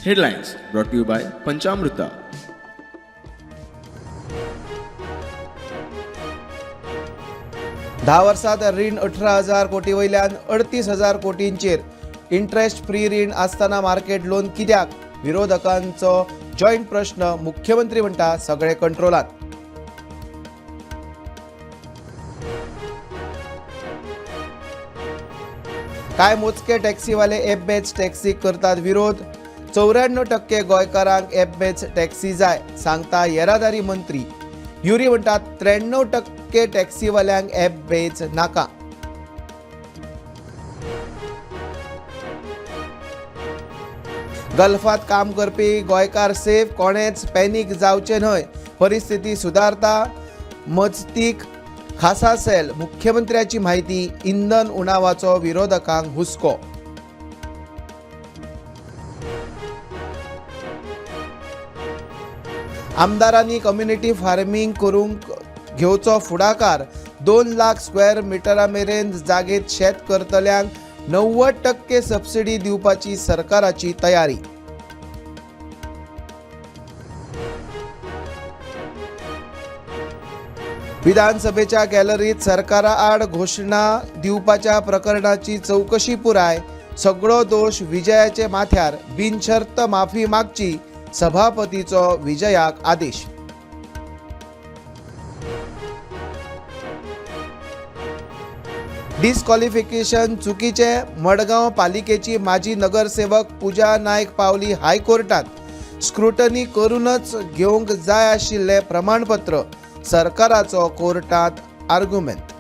Headlines brought you by Panchamruta. 10 वर्सांत रीण 18,000 कोटी वयल्यान 38,000 कोटींचेर. इंट्रेस्ट फ्री रीण आसतना मार्केट लोन कित्याक? विरोधकांचो जॉयंट प्रश्न. मुख्यमंत्री म्हणटा सगळे कंट्रोलात. काय मोजके टॅक्सीवाले ॲप बेज टॅक्सी करतात विरोध. 94% गोंयकारांक ॲप बेज टॅक्सी जाय, सांगता येरादारी मंत्री. युरी म्हणटात 93% टॅक्सीवाल्यांक ॲप बेज नाका. गल्फात काम करपी गोंयकार सेफ, कोणेच पॅनीक जावचें न्हय, परिस्थिती सुदारता. मजतीक खासा सेल, मुख्यमंत्र्याची म्हायती. इंधन उणावाचो विरोधकांक हुस्को. आमदारांनी कम्युनिटी फार्मींग करूंक घेवचो फुडाकार. 2 लाख स्क्वेअर मिटरा मेरेन जागेत शेत करतल्यांक 90% सबसिडी दिवपाची सरकाराची तयारी. विधानसभेच्या गॅलरीत सरकारा आड घोशणा दिवपाच्या प्रकरणाची चवकशी पुराय. सगळो दोश विजयाचे माथ्यार, बिनशर्त माफी मागची, सभापतीचो विजयाक आदेश. डिस्क्वॉलिफिकेशन चुकीचे, मडगांव पालिकेची माजी नगरसेवक पूजा नायक पावली हायकोर्टात. स्क्रुटनी करूनच घेवंक जाय आशिल्लें प्रमाणपत्र, सरकाराचो कोर्टात आर्ग्युमेंत.